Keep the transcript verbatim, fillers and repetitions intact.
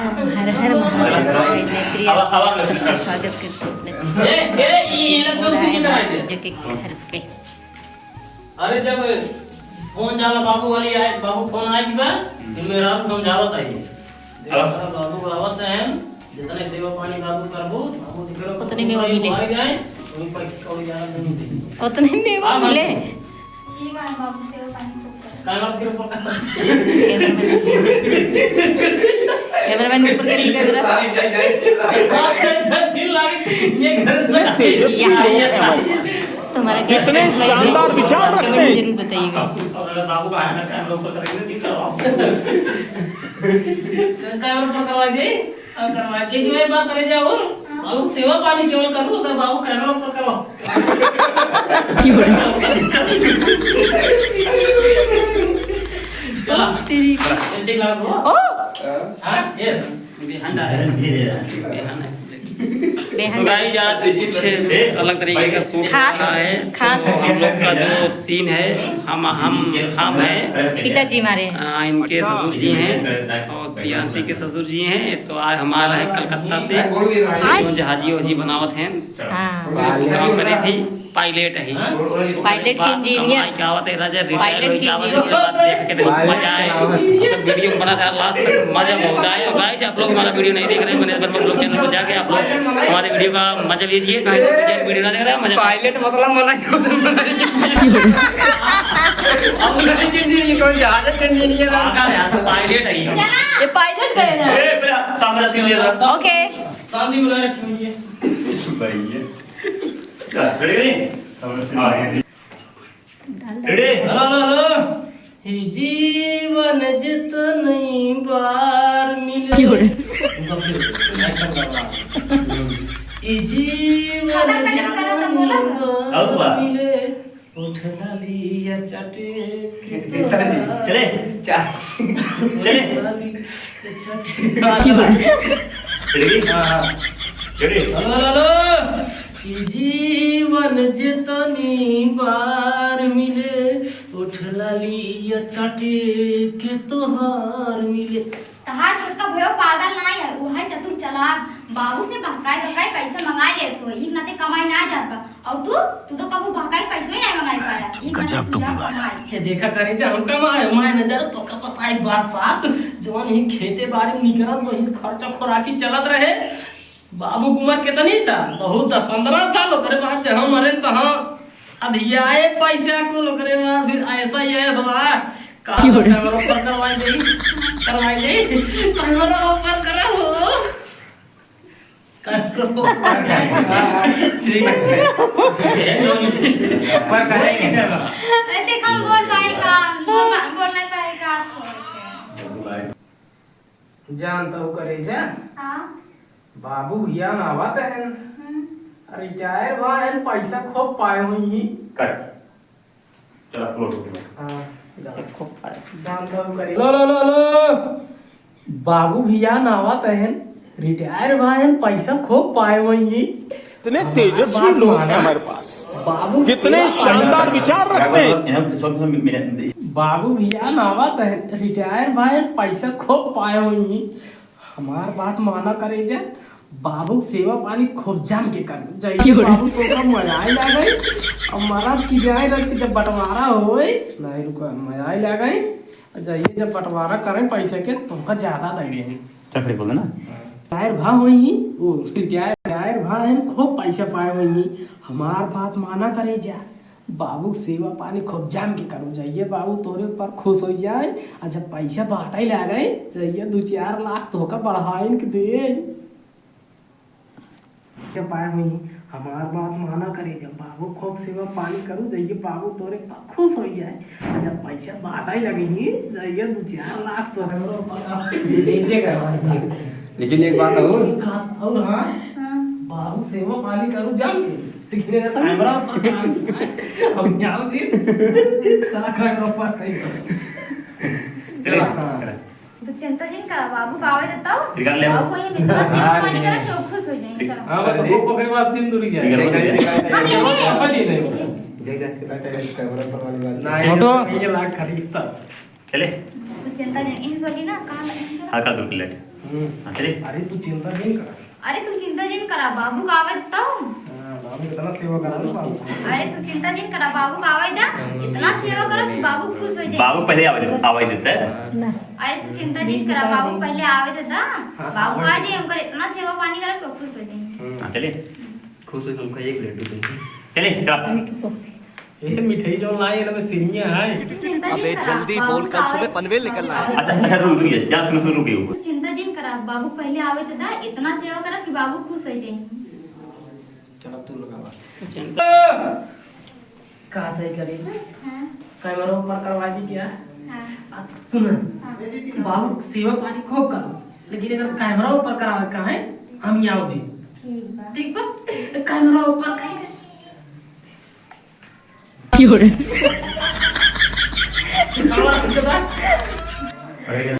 हर हर महादेव। मैत्री आवाज स्वागत करते अपने ए, ए, ई, ई लग तो उसी की तरह है। जो कि घर पे। अरे, जब फोन जाला, बाबू वाली आए, बाबू फोन आए की बा, फिर मेरा समझावत आई। अब बाबू आवत हैं, जितने सेवा पानी बाबू करबू, बाबू दिखे रहो, उतने में वो मिले। आ जाए, उन्हीं पैसे कौड़ी ज्यादा नहीं देंगे। उतने में वो आप मिले। ठीक है, बाबू सेवा पानी खूब करो। काहे बाबू के ऊपर करना? कैमरामैन। कैमरामैन ऊपर करिए कैमरा। बाप का दिल लागे, ये घर तक। यहाँ। तुम्हारा क्या इतने शानदार विचार रखते हैं। कमेंट में जरूर बताइएगा। अगर बाबू का है ना, कैमरा ऊपर करेंगे, दिख रहा हो। कैमरा ऊपर करवा दे। अब करवा के जो है बात रह जाओ, बाबू सेवा पानी केवल करो, तो बाबू कैमरा ऊपर करो। चला। तेरी। ठीक लगा वो? ओ! हाँ, yes। बेहन है। बेहन है। तो गाइस, आज कुछ अलग तरीके का शूट हो रहा है। खास, खास। तो हम लोग का जो सीन है, हम, हम, हम हैं। पिताजी हमारे। आ, इनके ससुर जी हैं। और प्रियांशी के ससुर जी हैं, तो आज हमारा है कलकत्ता से, जो जहाजी वहाजी बनावत हैं। हाँ। वो काम करे थी, पायलट है। पायलट के इंजीनियर। कमाई का आवत है, राजा रिटायर पायलट हो के जावत है, इंजीनियर। बात देख के तो मजा आए। सब वीडियो बना था, लास्ट तक मजा बहुत आए। और गाइस, आप लोग हमारा वीडियो नहीं देख रहे हैं, गणेश वर्मा ब्लॉग चैनल पर जाके आप लोग हमारे वीडियो का मजा लीजिए। कहीं से वीडियो ना देख रहे हैं, मजा पायलट मतलब मना ही होता है। अब नहीं के इंजीनियर, कौन जहाज के इंजीनियर है? पायलट है ये। ये पायलट गए ना। ए, बेटा, सामने से हो जा। ओके। शांति बनाए रखिए। भाई ये। चल, ready? हाँ, ready। Ready? Hello, hello, hello. ई जीवन जितनी बार मिले। क्यों रे? Action करना। ई जीवन जितनी बार मिले। और बा? उठ लाली या चटे के चले जी, चले। चले। लाली या चटे। हाँ, चला। Ready? हाँ, हाँ। Ready? Hello, hello, hello. ई जीवन जितनी बार मिले, उठ लाली या चटे के तोहार मिले। तहार छोटका भैया पागल नाई है, वो है चतुर चालाक। बाबू से बहकाए बहकाए पैसा मंगाए लेत हो, एक नाते कमाई ना जात बा। और तू, तू तो कबू बहकाए पैसो ही नहीं मंगाए पाया। एक नाते गजब तू टोपी वाला। ये देखा करे जे हम कमाए, मैं न जाए तो का पता है बात साथ, जवन ही खेते बाड़ी में निकरत वही खर्चा खोराकी चलत रहे। बाबू के उमर कितनी साल? बहुत, दस पन्द्रह साल। ओकरे बाद जहाँ मरे तहाँ अधियाए पैसा कुल। ओकरे बाद फिर ऐसा ही है सदा। कहा की हो रहा है? कैमरा ऊपर करवाई दे, करवाई दे, कैमरा ऊपर करा हो। कैमरा ऊपर। ठीक है। ऊपर करेंगे। अरे देखो, हम बोल पाए का, बोल पा-, बोल नहीं पाए का। जान तो करे जा। हाँ। बाबू भैया ना आवत हैं। हम्म। रिटायर भा हैं, पैसा खूब पाए हुई ही। कट। चला, upload हो गया। हाँ, जा। पैसा खूब पाए। जान तो करे। लो, लो, लो, लो। बाबू भैया ना आवत हैं, रिटायर भा हैं, पैसा खूब पाए हुई ही। इतने तेजस्वी लोग हैं हमारे पास। बाबू कितने शानदार विचार रखते हैं। बाबू भैया नावत है, रिटायर भा हैं, पैसा खूब पाए हुई ही। हमार बात माना करे जा, बाबू सेवा पानी खूब जम के कर। जाइए बाबू, तो का मजा ही आ गई। अब मरद की जाए रख के जब बंटवारा होए, नहीं रुका, मजा ही आ गई। जाइए जब बंटवारा करें पैसे के, तुमका ज्यादा दे देंगे। चकरी बोल ना। रिटायर भा हुई ही, वो रिटायर, रिटायर भा हैं, खूब पैसा पाए हुई ही। हमार बात माना करे जा, बाबू सेवा पानी खूब जम के करो। जाइए बाबू तोरे पर खुश हो जाए, और जब पैसा बांटे लागे, जाइए दो चार लाख तोहका बढ़ाइन के दे। जब पाए हुई, हमार बात माना करे, जब बाबू खूब सेवा पानी करू, जाइए बाबू तोरे पर खुश हो जाए। जब पैसा बांटे लगे ही, जाइए दो चार लाख तो नीचे करवा दीजिए। लेकिन एक बात और। एक बात और, हाँ? हाँ। बाबू सेवा पानी करू जान के, लेकिन अगर कैमरा पर काम, हम जाओ जी, चला कैमरा पर कहीं। चला, हाँ। चला। तो चिंता जिन करा, बाबू का आवे देता हूँ। निकाल ले। बाबू को ये मित्रवा सेवा पानी करा, सब खुश हो जाएंगे। चलो। हाँ, बस वो पकड़े बाद सिंदूरी जाए। निकाल ले। हम लेंगे। हम नहीं लेंगे। जय जय श्री राम, जय जय कैमरा पर वाली बात। नहीं, फोटो। ये लाख खरीदता। चले। तो चिंता जिन, इन बोली ना, कहाँ लगे? हाँ, का दो प्लेट। हम्म। हाँ, चलिए। अरे तू चिंता जिन करा। अरे तू चिंता जिन करा, बाबू का आवे दे तो। हाँ, बाबू कितना सेवा करा ना बाबू। अरे तू चिंता जिन करा, बाबू का आवे दे, इतना सेवा करा कि बाबू खुश हो जाए। बाबू पहले आवे दे, आवे देते हैं। ना। अरे तू चिंता जिन करा, बाबू पहले आवे दे तो। हाँ, बाबू आवे आ दे। जाए, उनकर इतना सेवा पानी करा कि वो खुश हो जाए। हम्म। हाँ, चलिए। खुश हो, हमका एक लड्डू दे दे। चलिए, चल। ए, मिठाई जौन लाई, एमे सेमिया है। चिंता जिन अबे, करा, जल्दी बाबू बोल, का कल सुबह आवे। पनवेल निकलना है। अच्छा, अच्छा, रुक, रुक, जा, सुनो, सुनो, रुकिए। चिंता जिन करा, बाबू पहले आवे तो दा, इतना सेवा करा कि बाबू खुश हो जाए। चल, अब तू लगावा। अच्छा। का तय करी? हाँ। कैमरा ऊपर करवा दी क्या? हाँ। आ, सुन, हाँ। बाबू सेवा पानी खूब करो, लेकिन अगर कैमरा ऊपर करावे का है, हम यहाँ आओ जी। ठीक बा। ठीक बा? कैमरा ऊपर काहे के? की हो रे? कैमरा किसके पास?